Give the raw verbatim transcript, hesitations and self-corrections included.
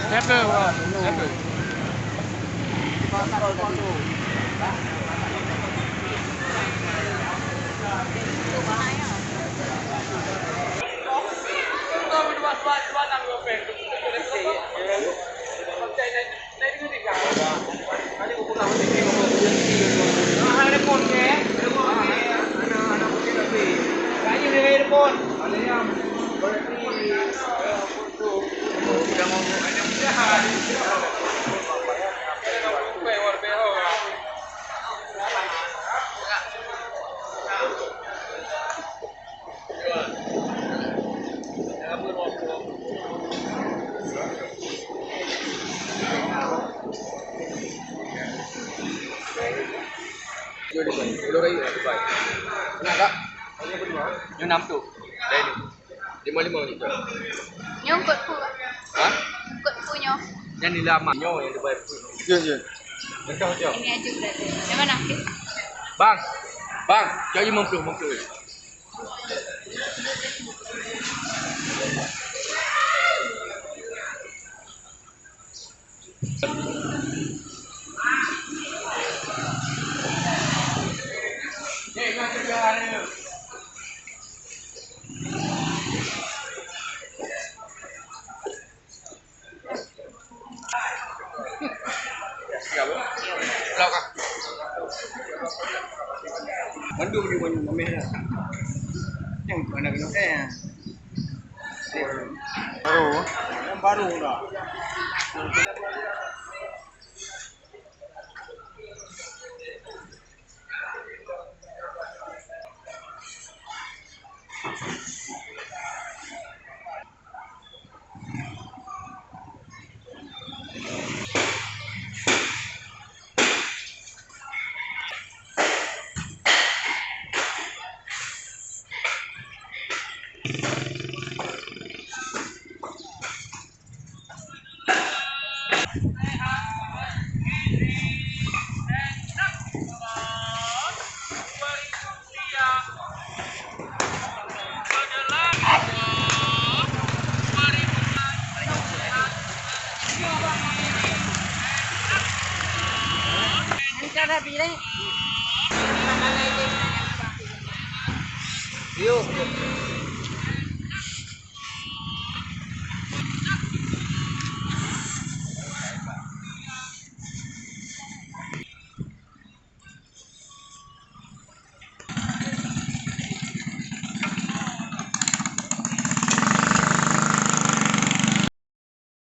Siapa? Siapa? Nyoe enam tu. Dah ini. Lima-lima ni tu. Nyoe kot pu. Ha? Kot pu nyoe. Yang ni lama nyoe yang dibayar pu. Ya, ya. Contoh je. Ini aja berarti. Yang mana? Bang. Bang, cari lima puluh, lima puluh. Mandum di mana namanya? Yang mana kena eh? Baru. Yang baru dah. Yuk.